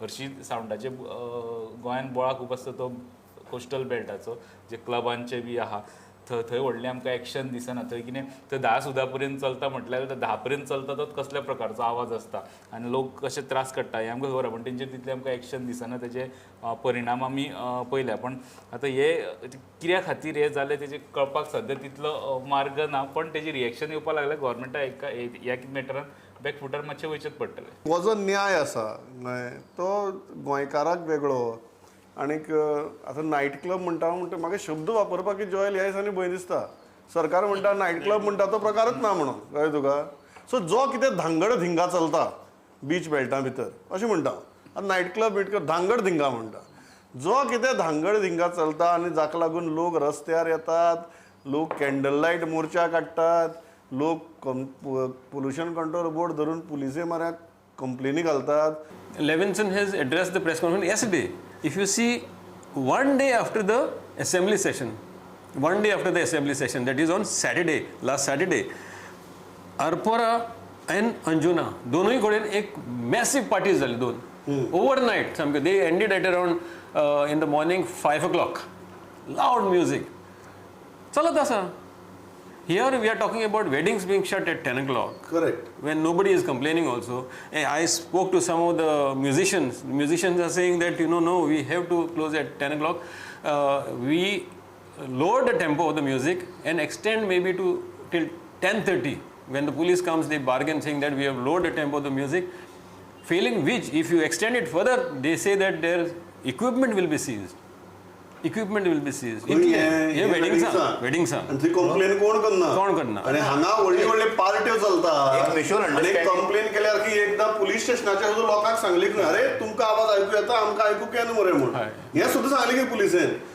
हरशीं सावंडाचे गोंयान बोळा खूब आसता, तो कोस्टल बेल्टाचो जे क्लबांचे बी आहा, थंय थंय व्हडलें आमकां एक्शन दिसना. थंय कितें, थंय 10 सुद्दां पर्यंत चलता म्हटल्यार 10 पर्यंत चलता, तो कसल्या प्रकारचो आवाज आसता आनी लोक कशे त्रास काडटा हें आमकां खबर आहा, पण तेंचेर तितलें आमकां एक्शन दिसना. तेजे परिणाम आमी पळयल्या, पण आतां हे कित्या खातीर हें जालें तेजें कळपाक सद्या तितलो मार्ग ना, पण तेजी रिएक्शन येवपाक लागलें. गोवोरमेंटा एका ह्या मॅटरान बॅक फुटार मातशें वयचेंच पडटलें. हो जो न्याय आसा न्हय, तो गोंयकाराक वेगळो. आणीक आतां नायट क्लब म्हणटा म्हणटा, म्हाका शब्द वापरपाक जॉयल ह्या दिसांनी भंय दिसता. सरकार म्हणटा नायट क्लब म्हणटा तो प्रकारच ना म्हणून, कळ्ळें तुका? सो जो कितें धांगड धिंगा चलता बीच बेल्टा भितर अशें म्हणटा. आतां नायट क्लब बीट क्लब धांगड धिंगा म्हणटा, जो कितें धांगड धिंगा चलता आनी जाका लागून लोक रस्त्यार येतात, लोक कॅन्डल लायट मोर्चा काडटात, लोक पोल्युशन कंट्रोल बोर्ड धरून पुलिसे म्हऱ्यात कंप्लेनी घालतात. Levinson has addressed the press conference yesterday. If you see, one day after the assembly session, one day after the assembly session, that is on Saturday, last Saturday, Arpora and Anjuna, दोनूय कडेन एक massive parties जाली दोन overnight सामके. They ended at around in the morning 5 o'clock. Loud music चलत आसा. Here we are talking about weddings being shut at 10 o'clock correct when nobody is complaining also. Eh, I spoke to some of the musicians. Musicians are saying that, no, we have to close at 10 o'clock. We lower the tempo of the music and extend maybe to till 10:30. When the police comes, they bargain, saying that we have lowered the tempo of the music. Failing which, if you extend it further, they say that their equipment will be seized. Equipment will be seized. हे वेडिंग्सां वेडिंग्सां. आनी थंय complain कोण करना? कोण करना. आनी हांगा व्हडली व्हडली पार्ट्यो चलता एक mutual आनी understanding. Complain केल्यार की एकदां पुलीस स्टेशनाचेर सुद्दां लोकांक सांगली की अरे, तुमकां आवाज आयकू येता, आमकां आयकूंक येना मरे म्हूण. हय. हें सुद्दां सांगलें की पुलिसेन.